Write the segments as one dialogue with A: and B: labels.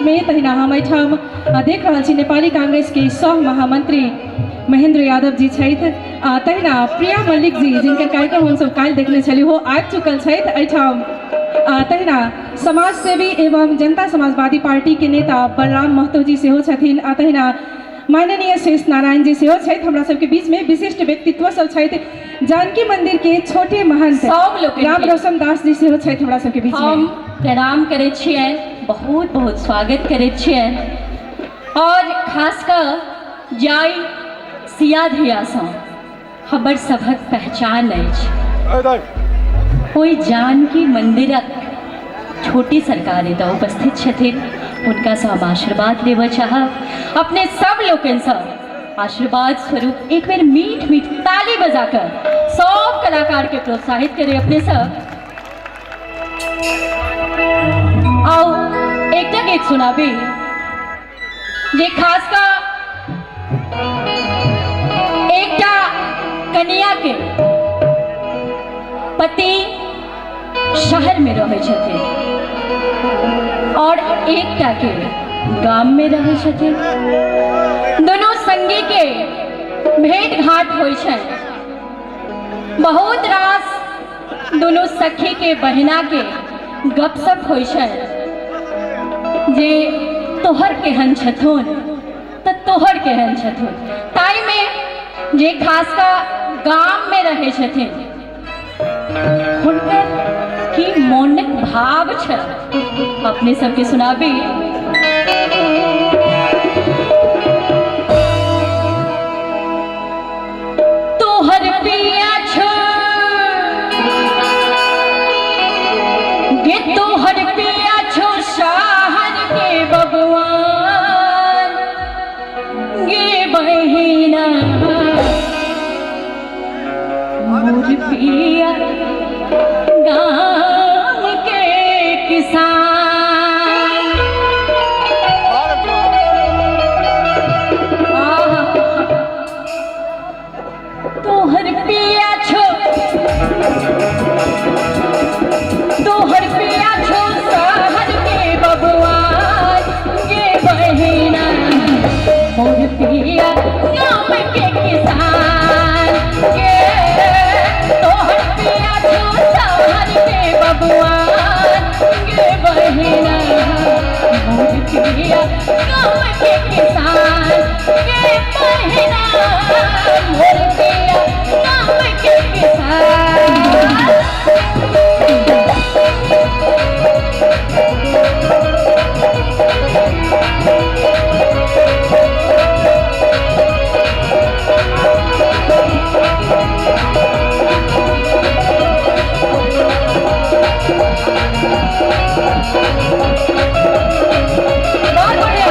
A: में। तहिना हम एहिठाम देख रहल छी नेपाली कांग्रेस के सह महामंत्री महेंद्र यादव जी छथि, आ तहिना प्रिया मल्लिक जी जिनकर कार्यक्रम हमसब काल्हि देखने छली हो आबि चुकल छथि एहिठाम। तहिना समाजसेवी एवं जनता समाजवादी पार्टी के नेता बलराम महतो जी सेहो छथिन, आ तहिना माननीय शेष नारायण जी सेहो छथि। हमरा सबके बीच में विशिष्ट व्यक्तित्व सब छथि। जानकी मंदिर के छोटे महंत
B: सब लोकनि
A: राम
B: के
A: रोशन दास जी सेहो छथि हमरा सबके बीच में।
B: हम प्रणाम करै छियनि, बहुत बहुत स्वागत करै छियनि और खास कऽ जाहि सिया धियासँ हमर सभक पहचान अछि ओहि जानकी मंदिरक छोटी सरकार एतऽ उपस्थित छथिन, हुनकासँ हम आशीर्वाद लेबऽ चाहब। अपने सब लोकनिसँ आशीर्वाद स्वरूप एक बेर मीठ मीठ ताली बजा कर सब कलाकार के प्रोत्साहित करे अपने सब। आओ एकटा गीत सुनाबी जे खास कऽ एकटा कनिया के पति शहर में रहै छथिन और एकटा के गाम में रहै छथिन। दोनों संगी के भेंट घाट होइ छै। बहुत रास दोनों सखी के बहिना के गपशप होइ छै जे तोहर केहन छथुन तऽ तोहर केहन छथुन। ताहिमे जे खास कऽ गाममे रहै छथिन हुनकर की मोनक भाव छै अपने सबके सुनाबी। तोहर पिया छो गे, तोहर पिया छो शहर के बबुआन गे बहिना, मोर पिया गाम के किसान। आहा, तोहर पिया छो, तोहर पिया छो शहर के बबुआन गे बहिना, मोर पिया गाम के किसान गे, तोहर पिया छो शहर के बबुआन गे बहिना, मोर पिया गाम के किसान गे बहिना, मोर पिया गाम के किसान। बहुत बढ़िया।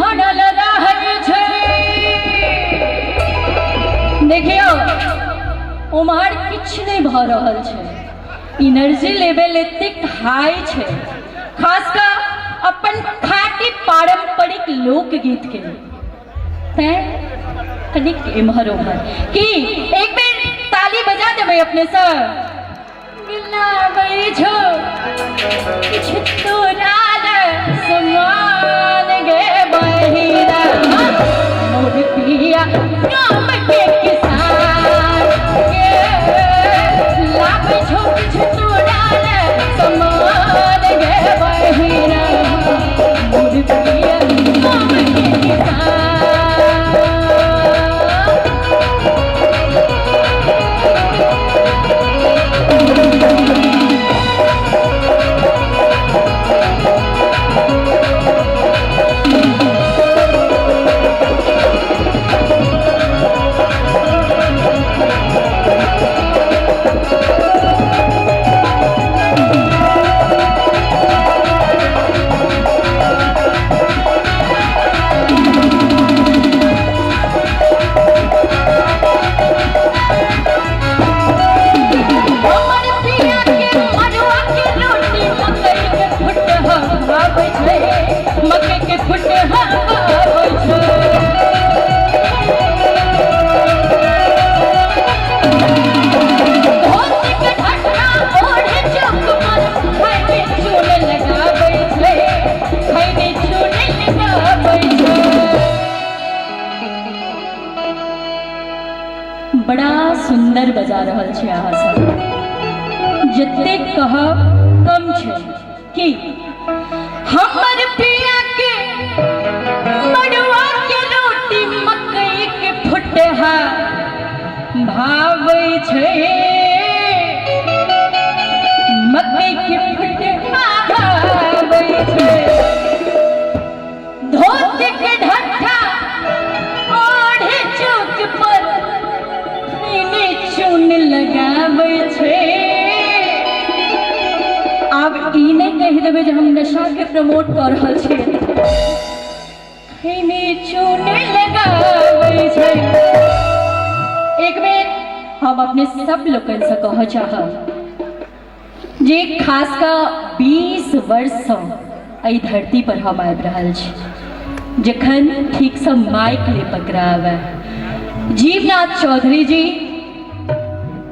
B: बनल रहै छै। देखियौ उम्हर किछु नहि भऽ रहल छै, एनर्जी लेवल एतेक हाई छै, खास कऽ अपन खाँटी पारंपरिक लोकगीत के, तैं कनिक एम्हर ओम्हर की एक बेर ताली बजा देबै अपने सब। मिलाबै छौ किछु तोरा समान गे बहिरा, मोर पिया गाम के किसान गे, लाबै छौ किछु तोरा समान गे बहिरा, मोर पिया गाम के किसान। हमर पिया के मरुआ के रोटी मकई के फुटहा भाबै छै, मकई के फुटहा भाबै छै। धोती के ढट्ठा ओढ़े चौक पर खैनी चून लगाबै छै, खैनी चून लगाबै छै। बड़ा सुन्दर बजा रहल छै अहाँ सब, जतेक कहब कम छै। कि हमर पिया के मड़ुआ के रोटी मकई के फुटहा भाबै छै, मकई के फुटहा भाबै छै। धोती के ढट्ठा ओढ़े चौक पर खैनी चून लगाबै छै। आब ई नहि कहि देबै जे हम नशा के प्रमोट कऽ रहल छियै। खैनी चून लगाबै छै। एक बेर हम अपने सब लोकनिसँ कहऽ चाहब जे खास कऽ 20 वर्षसँ एहि धरती पर हम आबि रहल छी, जखन ठीकसँ माइक नहि पकड़ाबै। जीवनाथ चौधरी जी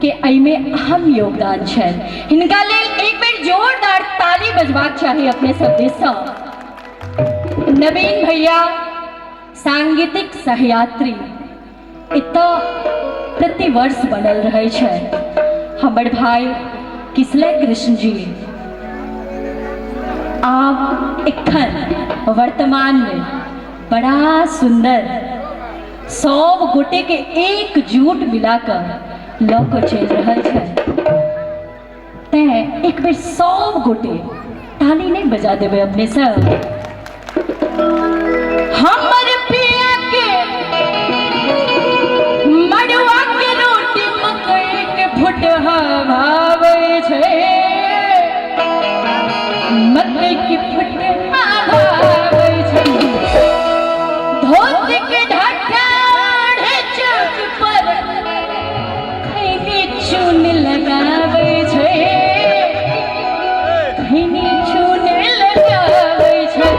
B: के एहिमे अहम योगदान छनि, हिनका लेल एक बेर जोरदार ताली बजबाक चाही अपने सब दिससँ। नवीन भैया सांगीतिक सहयात्री एतऽ प्रतिवर्ष बनल रहै छै। हमर भाई किसलय कृष्ण जी आब एखन वर्तमान में बड़ा सुंदर सब गोटे के एकजुट मिला कऽ लऽ कऽ चलि रहल छै, तैं एक बेर सब गोटे ताली नहीं बजा देबै अपने सब। हमर पिया के मड़ुआ के रोटी मकई के फुटहा भाबै छै, मकई के फुटहा भाबै छै। धोती के ढट्ठा ओढ़े चौक पर खैनी चून लगाबै छै, खैनी चून लगाबै छै।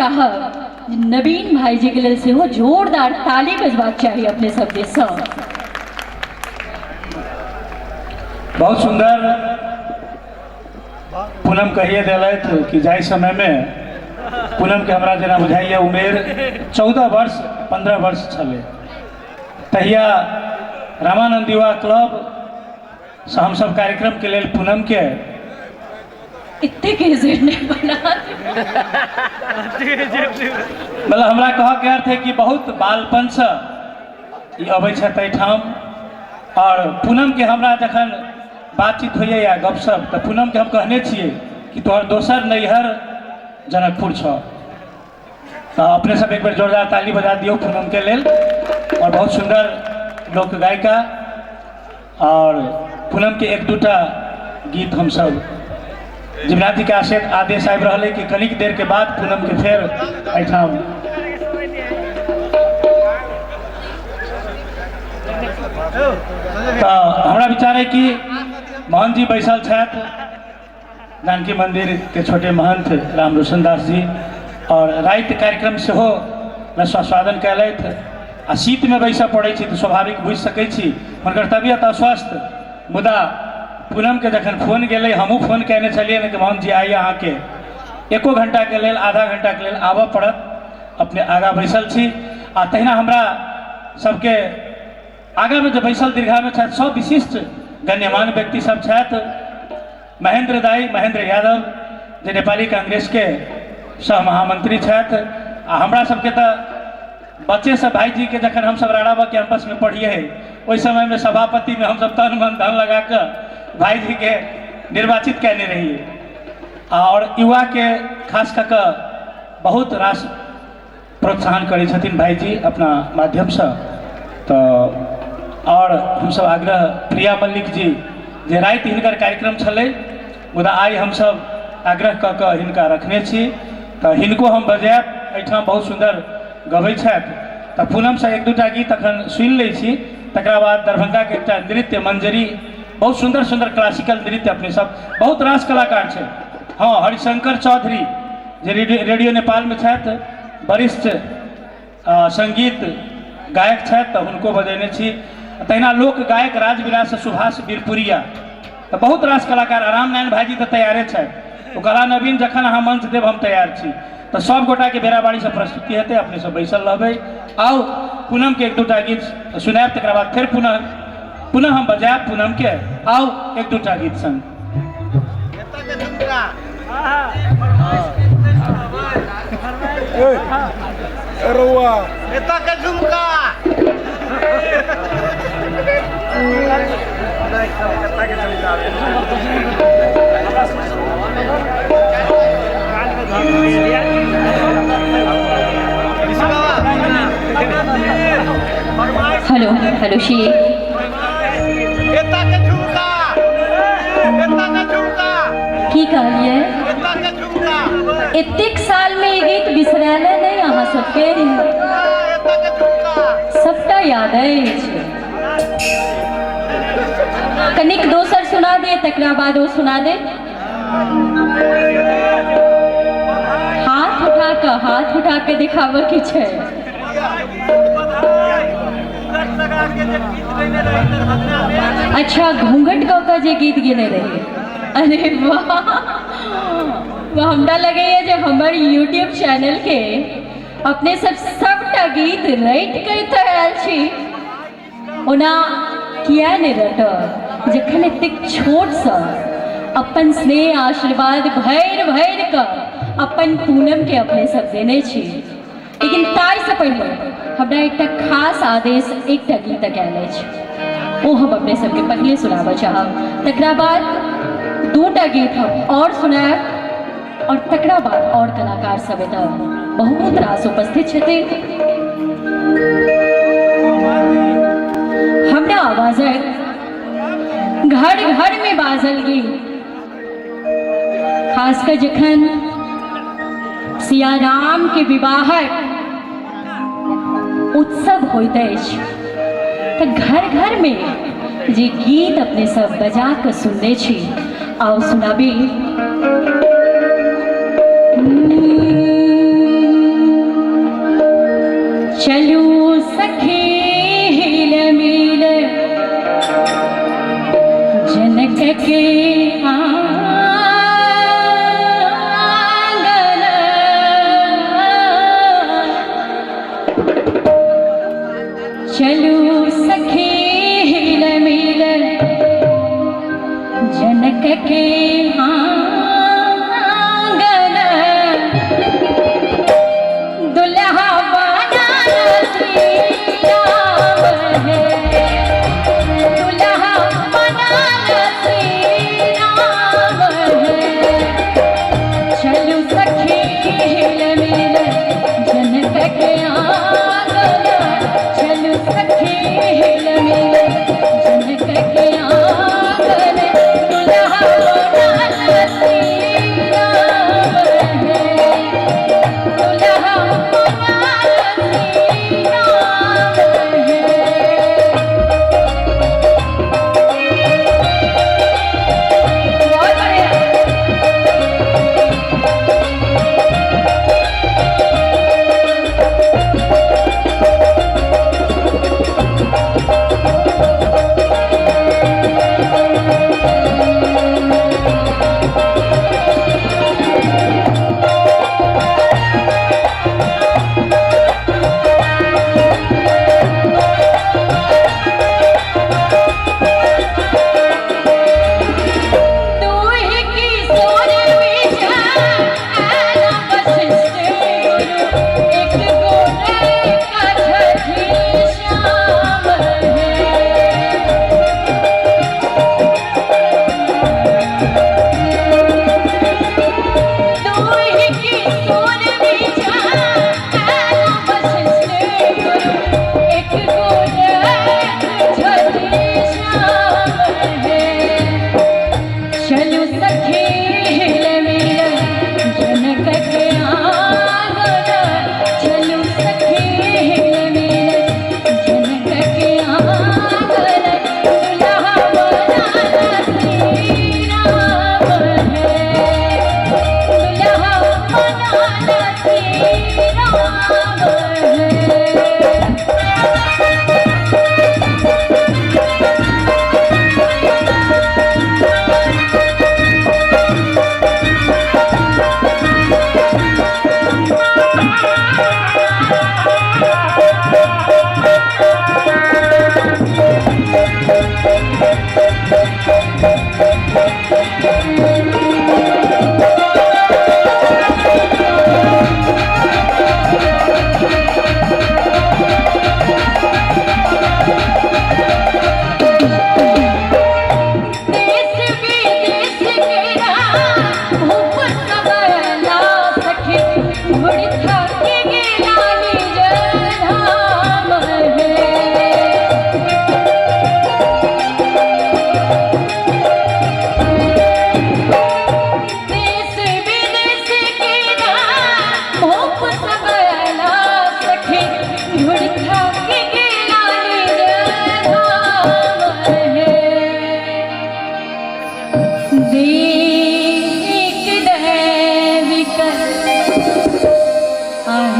B: चाहब जे नवीन भाईजीके लेल सेहो जोरदार ताली बजबाक चाही अपने सब दिससँ।
C: बहुत सुंदर पूनम कहिए दिलथि कि जाहि समयमे पूनमके हमरा जेना बुझाइए उमेर 14 वर्ष 15 वर्ष छलै, तहिया रामानंद युवा क्लब से हमसब कार्यक्रमके लेल पूनमके
B: एतेक एजेंट नहि बना।
C: मतलब हमरा कहऽके अर्थ है कि बहुत बालपनसँ ई अबै छथि एहिठाम। आओर पूनमके हमरा जखन बातचीत होइए या गपशप तऽ पूनमके हम कहने छियै कि तोहर दोसर नैहर जनकपुर छौ। तऽ अपने सब एक बेर जोरदार ताली बजा दियौ पूनमके लेल। आओर बहुत सुन्दर लोक गायिका और पूनमके एक दूटा गीत हमसब जीवनाथ के आदेश आबि रहल है कि कनिक देर के बाद पूनम के फेर एहिठाम तऽ हमरा विचार है कि मोहन जी बैसल छथि जानकी मंदिर के छोटे महंत राम रोशन दास जी, और राति कार्यक्रम सेहो रसास्वादन कयलथि। आ शीतमे बैसऽ पड़ै छै तऽ स्वाभाविक बुझि सकै छी हुनकर तबियत अस्वस्थ। मुदा पूनमके जखन फोन गेलै, हमहूँ फोन कयने छलियै कि मोहन जी आइ अहाँके एको घंटाके लेल आधा घंटाके लेल आबऽ पड़त, अपने आगाँ बैसल छी। आ तहिना हमरा सबके आगाँमे जे बैसल दीर्घामे छथि सब विशिष्ट गण्यमान्य व्यक्ति सब छथि। महेंद्र दाई महेंद्र यादव जे नेपाली कांग्रेसके सह महामंत्री छथि। आ हमरा सबके तऽ बच्चेसँ भाईजीके जखन हमसब राणाबा कैंपसमे पढ़िए ओहि समयमे सभापतिमे हमसब तन मन धन लगा कऽ भाईजीके निर्वाचित कयने रहिए। आओर युवाके खास कऽ कऽ बहुत रास प्रोत्साहन करै छथिन भाईजी अपना माध्यमसँ। तऽ आओर हमसब आग्रह प्रिया मल्लिक जी जे राति हिनकर कार्यक्रम छलै, मुदा आइ हमसब आग्रह कऽ कऽ हिनका रखने छी, तऽ हिनको हम बजायब। एहिठाम बहुत सुन्दर गबै छथि। तऽ पूनमसँ एक दूटा गीत अखन सुनि लै छी, तकरा बाद दरभंगाके एकटा नृत्य मंजरी, बहुत सुन्दर सुन्दर क्लासिकल नृत्य अपने सब बहुत रास कलाकार छै। हँ, हरिशंकर चौधरी जे रेडियो नेपालमे छथि, वरिष्ठ संगीत गायक छथि, तऽ हुनको बजेने छी। तहिना लोक गायक राजविराजसँ सुभाष बीरपुरिया, तऽ बहुत रास कलाकार। राम नारायण भाईजी तऽ तैयारे छथि, ओ कहला नवीन जखन अहाँ मंच देब हम तैयार छी। तऽ सब गोटाके बेराबारीसँ प्रस्तुति हेतै, अपने सब बैसल रहबै। आउ पूनमके एक दूटा गीत सुनायब, तकरा बाद फेर पुनः पुनः हम बजायब पूनमके। आउ एक दूटा गीत संग।
B: हेलो हेलो she की कहलिए? एतेक साल में ई गीत बिसरायल नहीं अहाँ सबके? सबटा याद अछि। कनिक दोसर सुना दे, तकरा बाद ओ सुना दे। हाथ उठा कऽ, हाथ उठा के दिखाबऽ के छै। अच्छा, घूंघट कऽ कऽ जे गीत गेने रहियै, अरे वाह वाह, हमरा लगैए जे हमर यूट्यूब चैनलके अपने सब सबटा गीत रटि कऽ एतऽ आयल छी। ओना किया नहि रटब, जखन एतेक छोटसँ अपन स्नेह आशीर्वाद भरि भरि कऽ अपन पूनमके अपने सब देने छी। लेकिन ताहिसँ पहिले हमरा एकटा खास आदेश एकटा गीतक आयल अछि, ओ हम अपने सबके पहिले सुनाबऽ चाहब। तकरा बाद दूटा गीत हम आओर सुनायब और तकरा बाद और कलाकार सब एतऽ बहुत रास उपस्थित छथिन। हमरा आवाजक घर घर में बाजल गीत, खास कऽ जखन सियाराम के विवाहक उत्सव होइत अछि तऽ घर घर में जे गीत अपने सब बजा कऽ सुनने छी, आओ सुनाबी।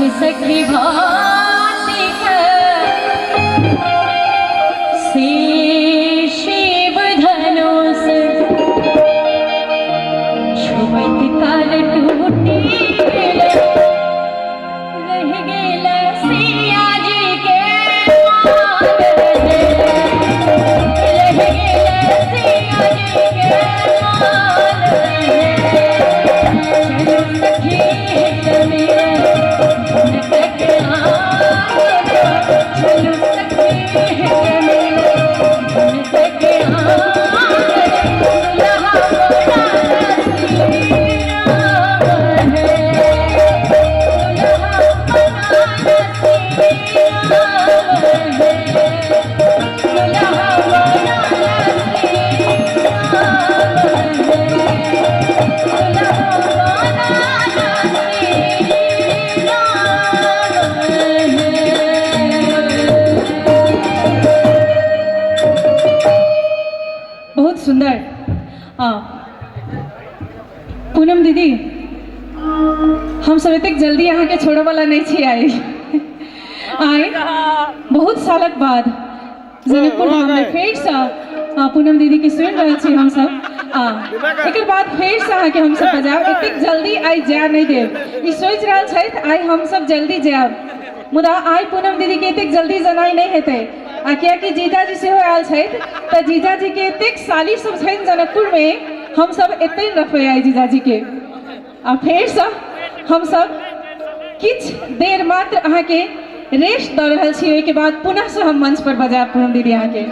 B: चलू सखी भांति से शिव धनुष छुबैत काल टूटी गेल रहि गेल सिया जी के मांग रहि गेल सिया जी के मांग चलू सखी मेरा चलू सखी मेरा
A: बहुत सुंदर। पूनम दीदी, हम सब एतेक जल्दी अहाँके छोड़ऽवला नहि छी। आइ आइ बहुत सालक बाद जनकपुर धाममे फेरसँ पूनम दीदीके सुनि रहल छी हमसब। एकर बाद फेरसँ अहाँके हमसब बजायब, एतेक जल्दी आइ जाय नहि देब। ई सोचि रहल छथि आइ हमसब जल्दी जायब, मुदा आइ पूनम दीदीके एतेक जल्दी जेनाइ नहि हेतै। आ कियाकि जीजाजी सेहो आयल छथि तऽ जीजाजीके एतेक साली सब छनि जनकपुरमे, हमसब एतहि रखबै आइ जीजाजीके। आ फेरसँ हमसब किछु देर मात्र अहाँके रेस्ट दऽ रहल छी, ओहिके बाद पुनःसँ हम मंच पर बजायब पूनम दीदी अहाँके।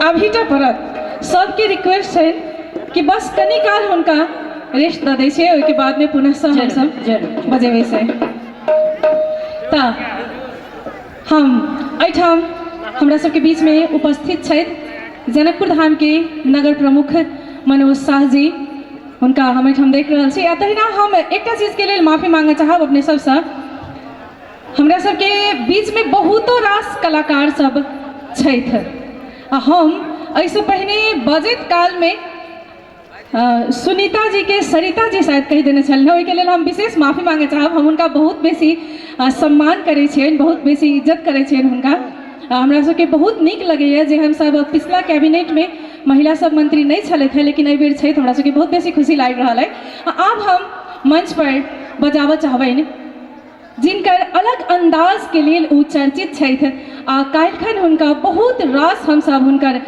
A: आब हिटऽ पड़त, सबके रिक्वेस्ट छनि कि बस कनी काल हुनका रेस्ट दऽ दै छियै, ओहिके बादमे पुनःसँ हमसब बजेबै। से तऽ हम एहिठाम हमरा सबके बीचमे उपस्थित छथि जनकपुर धामके नगर प्रमुख मनोज शाह जी, हुनका हम एहिठाम देख रहल छी। आ तहिना हम एकटा चीजके लेल माफी मांगऽ चाहब अपने सबसँ, हमरा सबके बीचमे बहुतो रास कलाकार सब छथि आ हम एहिसँ पहिने बजैत कालमे सुनीता जी के सरिता जी शायद कहि देने छलनि, ओहिके लेल हम विशेष माफी मांगऽ चाहब। हम हुनका बहुत बेसी सम्मान करै छियनि, बहुत बेसी इज्जत करै छियनि हुनका। हमरा सबके बहुत नीक लगैए जे हमसब पिछला कैबिनेटमे महिला सब मंत्री नहि छलथि हेँ, लेकिन एहिबेर छथि, हमरा सबके बहुत बेसी खुशी लागि रहल अइ। आब हम मंच पर बजाबऽ चाहबनि जिनकर अलग अन्दाजके लेल ओ चर्चित छथि आ काल्हिखन हुनका बहुत रास हमसब हुनकर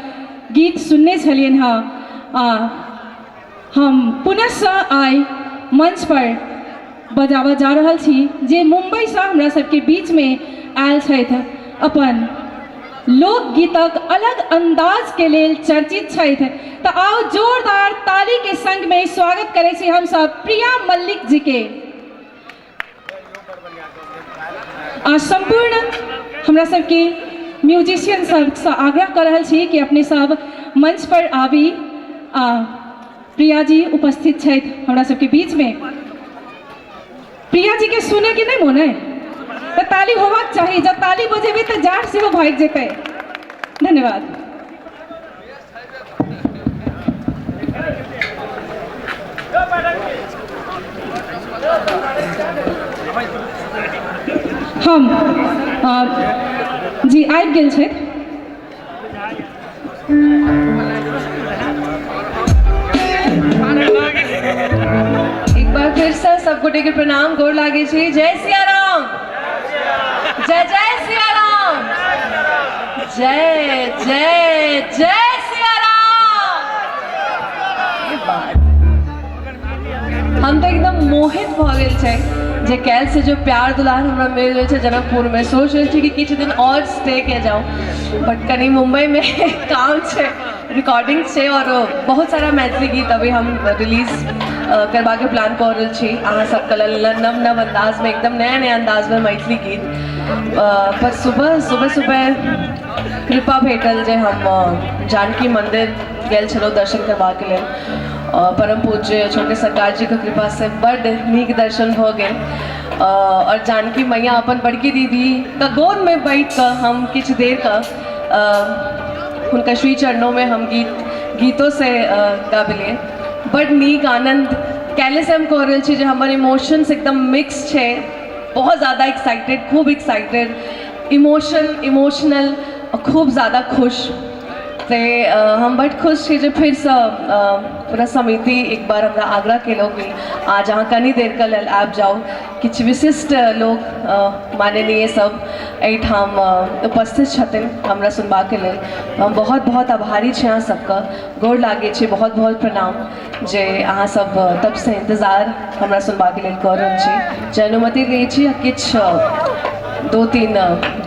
A: गीत सुनने छलियनि हँ। आ हम पुनःसँ आइ मंच पर बजाबऽ जा रहल छी जे मुम्बईसँ हमरा सबके बीचमे आयल छथि, अपन लोकगीतक अलग अन्दाजके लेल चर्चित छथि। तऽ आउ जोरदार तालीके संगमे स्वागत करै छी हमसब प्रिया मल्लिक जीके। आ सम्पूर्ण हमरा सबके म्यूजिशियन सबसँ आग्रह कऽ रहल छी कि अपने सब मंच पर आबी। आ प्रिया जी उपस्थित छथि हमरा सबके बीचमे। प्रिया जी के सुने के नहीं मोन है तऽ ताली होबाक चाही, जब ताली बजेबै तऽ जाड़ सेहो भागि जेतै। धन्यवाद। हम जी आबि गेल छथि।
D: एक बार फिर से सब गोटे के प्रणाम, गोर लागे छी। जय सियाराम, जय जय सियाराम, जय जय जय सियाराम। ये बात हम तो एकदम मोहित भऽ गेल छै जे काल्हि से जो प्यार दुलार हमरा मिल रहल छै जनकपुरमे। सोच रहल छी कि किछु दिन और स्टे के जाऊँ, बट कनि मुंबईमे काम छै, रिकॉर्डिंग छै और बहुत सारा मैथिली गीत अभी हम रिलीज करबाके प्लान कऽ रहल छी अहाँ सबके लेल, नव नव अंदाजमे, एकदम नया नया अंदाजमे मैथिली गीत। पर सुबह सुबह सुबह कृपा भेटल जे हम जानकी मंदिर गेल छलहुँ दर्शन करबाके लेल। परम पूज्य छोटे सरकार जीके कृपासँ बड्ड नीक दर्शन भऽ गेल और जानकी मैया अपन बड़की दीदीके गोदमे बैठ कऽ हम किछु देरके हुनकर श्री चरणोंमे हम गीत गीतोसँ गाबलियै। बड्ड नीक आनन्द काल्हिसँ हम कहि रहल छी जे हमर इमोशंस एकदम मिक्स छै, बहुत ज़्यादा एक्साइटेड, खूब एक्साइटेड, इमोशनल, खूब ज़्यादा खुश। तऽ हम बड्ड खुश छी जे फेरसँ पूरा समिति एक बार हमरा आग्रह केलहुँ कि आज अहाँ कनी देरके लेल आबि जाउ। किछु विशिष्ट लोक, माननीय सब एहिठाम उपस्थित छथिन हमरा सुनबाके लेल। हम बहुत बहुत आभारी छी अहाँ सबके, गोर लागै छी, बहुत बहुत प्रणाम जे अहाँ सब तबसँ इंतजार हमरा सुनबाके लेल कऽ रहल छी। जे अनुमति दै छी, किछु 2-3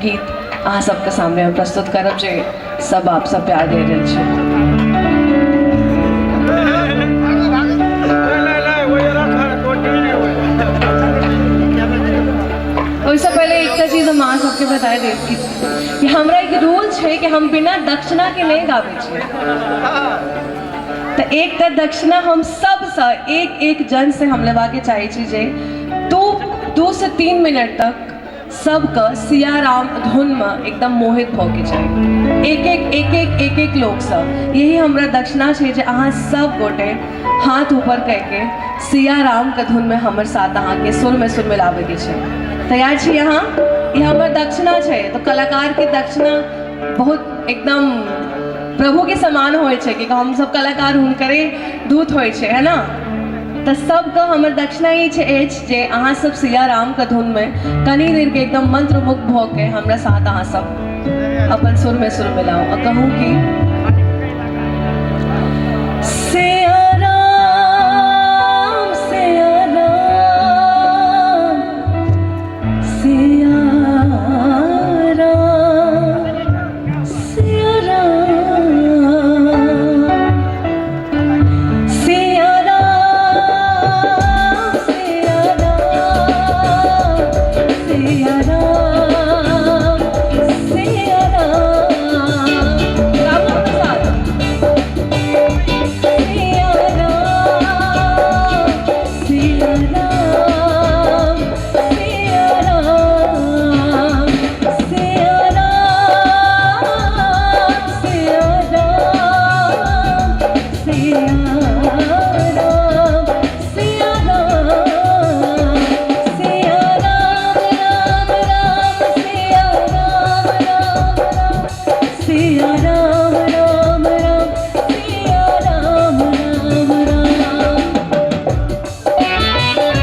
D: गीत अहाँ सबके सामने हम प्रस्तुत करब जे सब आप सब प्यार दे रहल छी। ओहिसँ पहिले एकटा चीज हम अहाँ सबके बता देब कि हमरा एक रूल छै कि हम बिना दक्षिणाके नहि गाबै छियै। तऽ एकटा दक्षिणा हम सबसँ एक एक जनसँ हम लेबाके चाहै छी जे 2 से 3 मिनट तक सबके सियाराम धुनमे एकदम मोहित भऽ के चाही, एक एक एक एक एक एक लोकसँ। यही हमरा दक्षिणा छै जे अहाँ सब गोटे हाथ ऊपर करिके सियारामके धुनमे हमर साथ अहाँके सुरमे सुर मिलाबैके छै। तैयार छी अहाँ? ई हमर दक्षिणा छै। तऽ कलाकारके दक्षिणा बहुत एकदम प्रभुके समान होइ छै, कि हमसब कलाकार हुनकरे दूत होइ छै, है ना? तऽ सबके हमर दक्षिणा ई छै अछि जे अहाँ सब सियारामके धुनमे कनी देरके एकदम मंत्रमुग्ध भऽ के हमरा साथ अहाँ सब अपन सुरमे सुर मिलाउ आ कहू कि सिया राम, सिया राम, सिया राम, सिया राम, सिया राम, सिया राम, सिया राम, सिया राम। गाबू हमरा साथ। सिया राम, सिया राम, सिया राम, सिया राम, सिया राम, सिया राम, सिया राम, सिया राम, राम राम, सिया राम, राम राम, सिया राम, राम राम, सिया राम, राम राम। सिया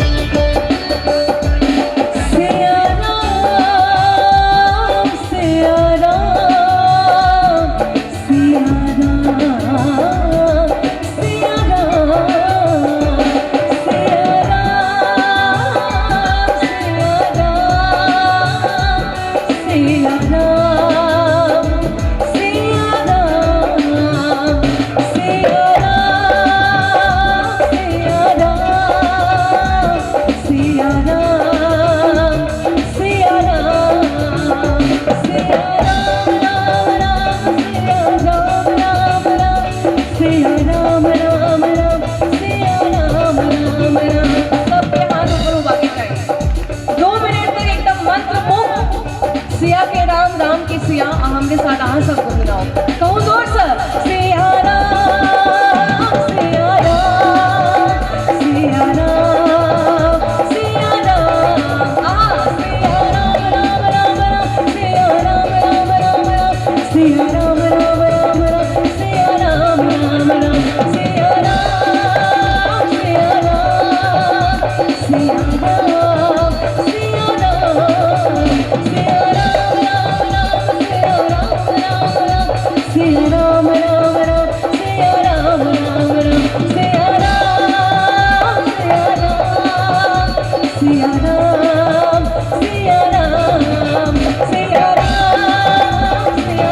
D: राम, सिया राम, सिया राम, सिया राम, सिया राम, सिया राम, सिया राम, सिया राम, सिया राम, सिया राम, सिया राम, सिया राम, सिया राम, राम राम, सिया राम, राम राम, सिया राम, राम राम, सिया राम, राम राम। सबके हाथ ऊपर होबाके चाहिए। 2 मिनट तक एकदम मंत्र मुग्ध सिया के राम, राम की सिया, आ हमरे साथ अहाँ सब गुनगुनाओ। कहूँ जोर से, सिया राम, सिया राम, सिया राम, सिया राम, आहा, सिया राम, राम राम राम, सिया राम, राम राम राम, सिया राम, राम राम राम, सिया राम, राम राम, सिया राम, सिया राम, सिया राम, सिया राम, सिया राम, राम राम, सिया राम, राम राम, सिया राम, राम राम, सिया राम, राम राम, सिया राम, सिया राम, सिया राम, सिया राम, सिया राम, सिया राम, सिया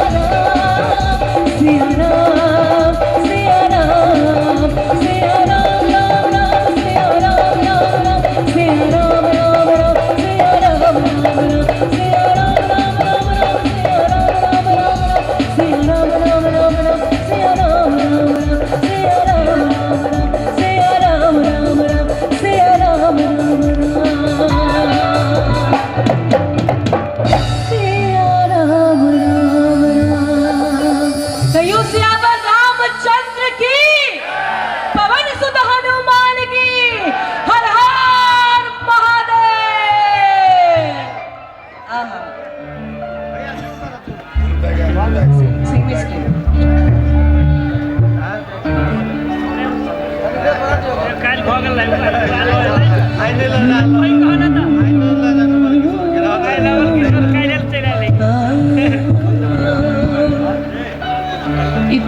D: राम, सिया राम, सिया राम, राम राम, सिया राम, राम राम, सिया राम, राम राम, सिया राम, राम राम, सिया राम, राम राम राम, सिया राम, राम राम राम, सिया राम, राम राम राम। ई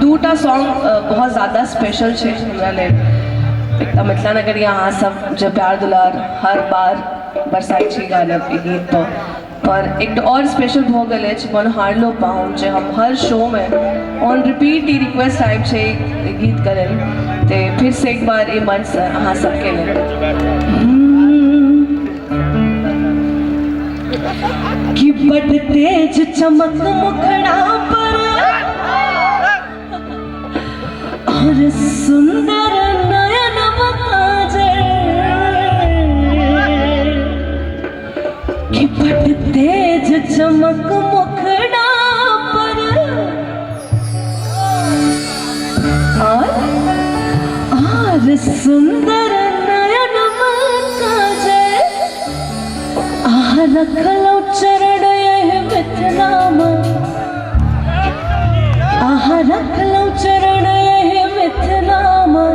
D: दूटा सॉन्ग बहुत ज़्यादा स्पेशल छै हमरा लेल। एक तऽ मिथिला नगरिया अहाँ सब जे प्यार दुलार हर बार बरसाइ छी गाना ई गीत पर, पर एक आओर स्पेशल भऽ गेल अछि मनोहार लो पाहुन, जे हम हर शोमे ऑन रिपीट ई रिक्वेस्ट आबि छै ई गीतके लेल, तऽ फिरसँ एक बार ई मंचसँ अहाँ सबके लेल। कि बड तेज चमक मुखड़ा पर और सुंदर नयन काजल, कि बड तेज चमक मुखड़ा पर और सुंदर नयन काजल, आह रखलो चरण यह मिथिलामा, आह रखलो चरण यह मिथिलामा,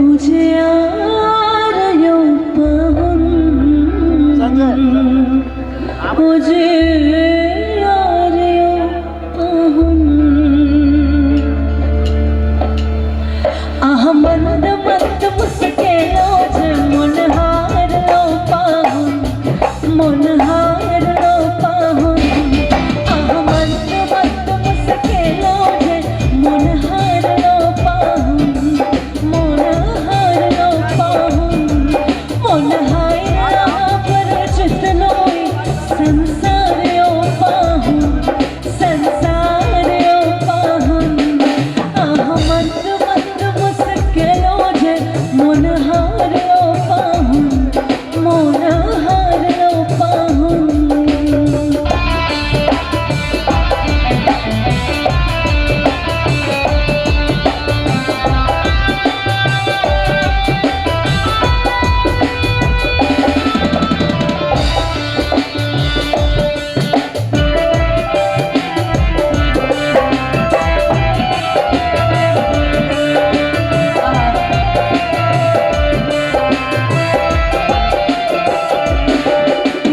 D: उजियार यो पाहुन, उजियार यो पाहुन। आह मंद मंद मुस्केलो जे मनहार लो पाहुन, मनहार लो पाहुन। आह मंद मंद मुस्केलो जे मनहार लो पाहुन, मनहार लो पाहुन। मनहार पर जितनो संसार यो पाहुन, संसार यो पाहुन। आह मंद मंद मुस्केलो जे मनहार लो पाहुन, मनहार लो पाहुन।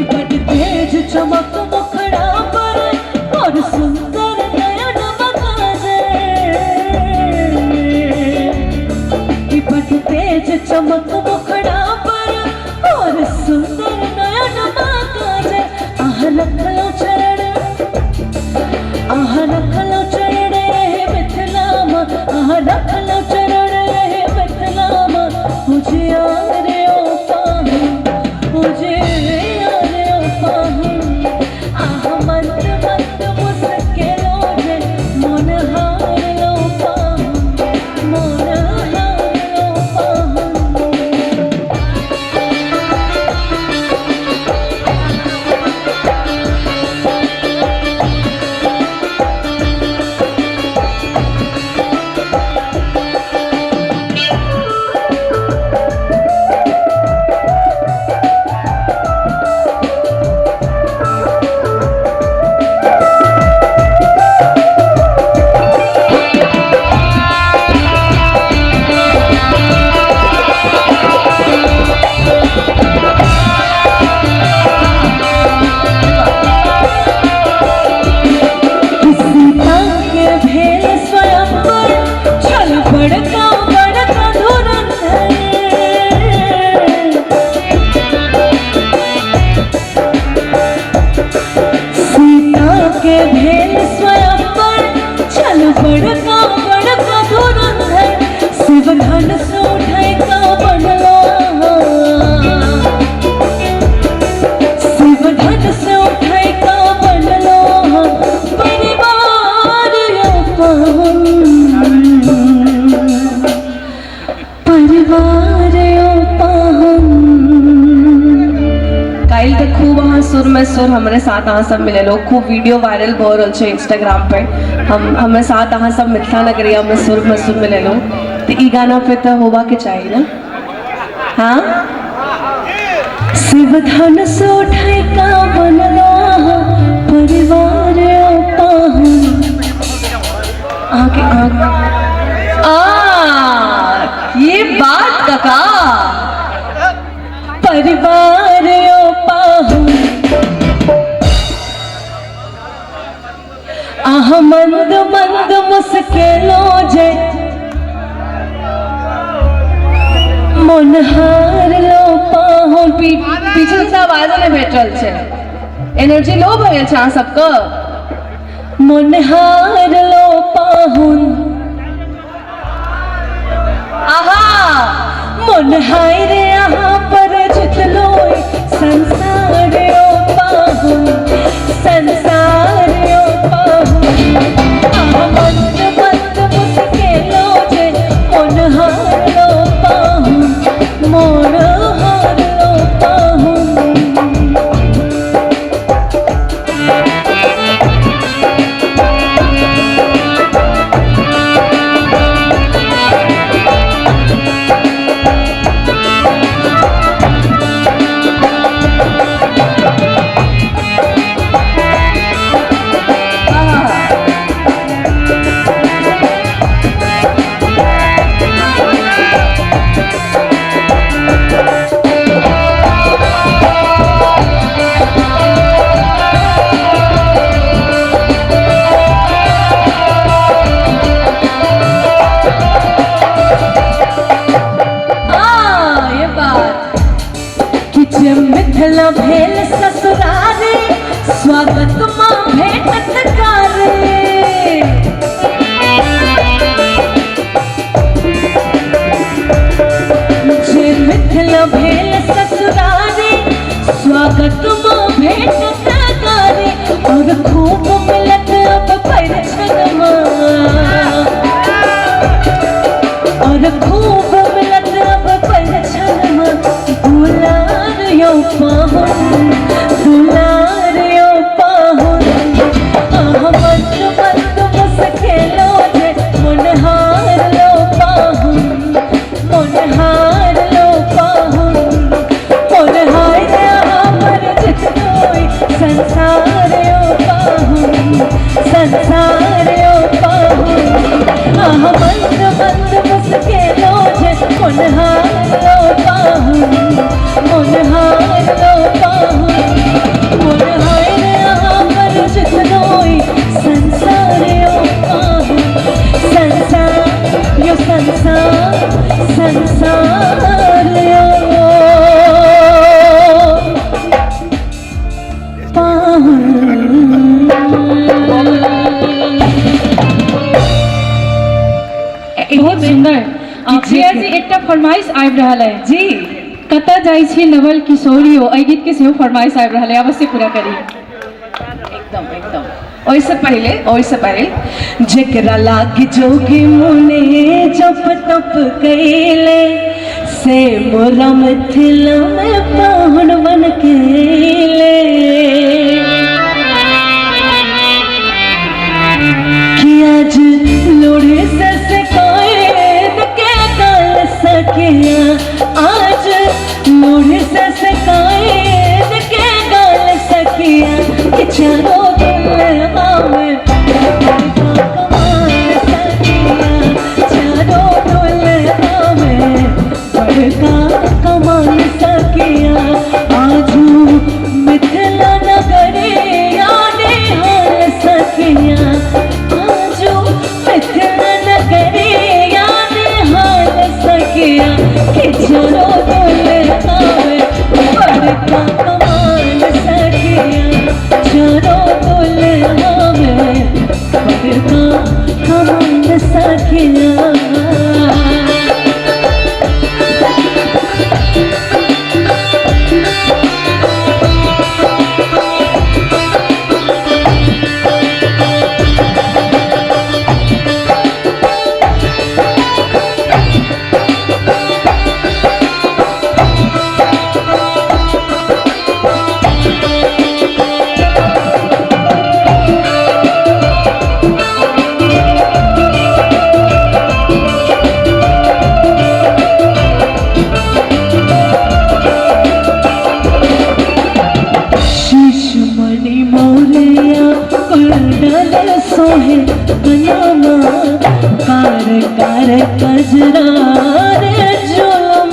D: बड तेज चमक मुखड़ा पर और सुंदर नयन काजल, बड तेज चमक मुखड़ा पर और सुंदर नयन काजल, आह रखलो चरण, आह रखलो चरण यह मिथिलामा, आह रखलो चरण यह मिथिलामा, उजियार यो पाहुन, उजियार यो पाहुन। आह मंद मंद मुस्केलो जे मनहार लो पाहुन, मनहार लो पाहुन। सीता के भेल स्वयंवर छल बड़का बड़का धुरंधर, सीता के भेल स्वयंवर छल बड़का बड़का धुरंधर, शिव धनुष उठै का बनला, शिव धनुष उठै का बनलो परिवार यो पाहुन, परिवार यो पाहुन। काल्हि तऽ खूब अहाँ सुरमे सुर हमरे साथ अहाँ सब मिलेलो, खूब वीडियो वायरल भऽ रहल छै इंस्टाग्राम पे, हम हमरे साथ अहाँ सब मिथिला नगरियामे सुरमे सुर मिलेलो, तऽ ई गाना पे तऽ होबाके चाही ने। हाँ शिव धनुष उठै का बनलो परिवार यो पाहुन। आके आ ये बात काका।
B: परिवार यो पाहुन आह मंद मंद मुस्केलो जे मोनहार लो पाहुन।
D: पीछे से आवाज नहि भेट रहल छै, एनर्जी लो भऽ गेल छै अहाँ सबके।
B: मोनहार लो पाहुन
D: आहा
B: मोनहार रे अहाँ पर जितलो संसार यो पाहुन, संसार यो पाहुन। आहा मंद मंद मुस्केलो जे मोनहार लो पाहुन, मोनहार लो पाहुन।
D: आ ये बात
B: कि जे मिथिला भेल ससुरारे स्वागत माँ भेटत कारे। जे मिथिला भेल ससुरारे स्वागत माँ भेटत कारे, और खूब मिलत अब परिछनमा, और खूब मिलत अब परिछनमा। दुलार यो पाहुन, दुलार यो पाहुन। आह मंद मंद मुस्केलो जे मोनहार लो पाहुन, मोनहार लो पाहुन। मोनहार अहाँ पर जितलोई संसार यो पाहुन, संसार यो पाहुन। आह मंद मंद मुस्केलो जे मोनहार लो पाहुन, मोनहार लो पाहुन। मोनहार अहाँ पर जितलोई संसार यो पाहुन, संसार यो संसार, संसार यो पाहुन।
A: बहुत सुंदर। प्रिया जी एकटा फरमाइश आबि रहल है
D: जी।
A: कतऽ जाइ छी नवल किशोरियो, एहि गीत के सेहो फरमाइश आबि रहल है, अवश्य पूरा करी।
D: एकदम एकदम। ओहिसँ पहिले जेकरा लाग जोगी मुने जप तप कैले से मोरा मिथिला में पाहुन बन के ले। कि आज लोढ़े से शिकायत के गाल सकिया, आज लोढ़े से शिकायत के गाल सकिया, कि चारों दुल्हा में कमाल सकिया, चारों दुल्हा में बड़का कमाल सकिया। आजू मिथिला नगरिया निहाल सकिया, आजू मिथिला नगरिया निहाल सकिया, कि चारों दुल्हा में बड़का कमाल सकिया, चारों दुल्हा में बड़का कमाल सकिया। शीशमणि मोरया कुंडल सोहे कनामा, कार कार कजरा रे झोला।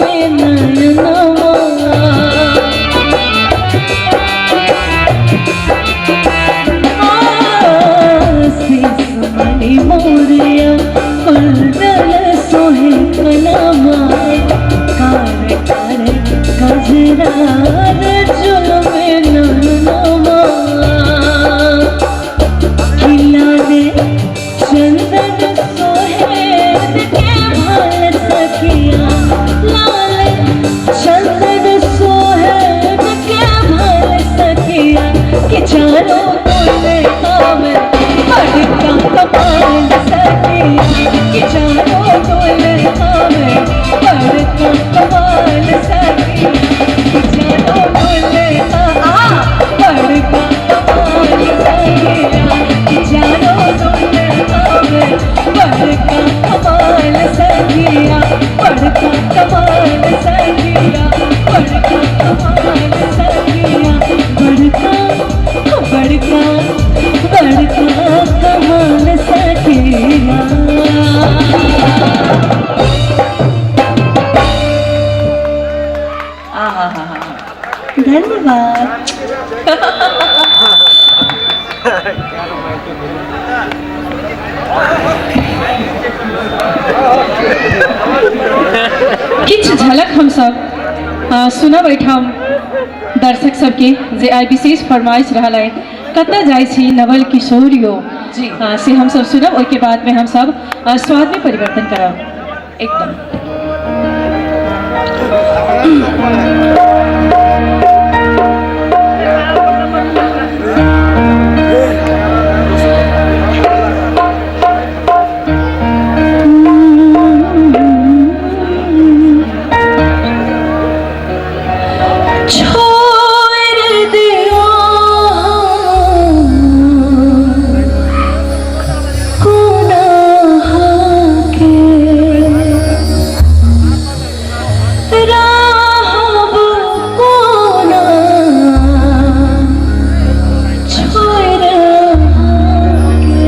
B: बड़का कमाल सखिया, बड़का कमाल सखिया, बड़का कमाल सखिया, बड़का बड़का बड़का कमाल सखिया। धन्यवाद।
A: किछु झलक हमसब सुनब एहिठाम दर्शक सबके जे आइ विशेष फरमाइश रहल अइ, कतऽ जाइ छी नवल किशोर यो
D: जी।
A: से हमसब सुनब, ओहिके बादमे हमसब स्वादमे परिवर्तन करब।
D: एकदम।
B: छोड़ दियो गुनाह के राहब कोना छोड़ के।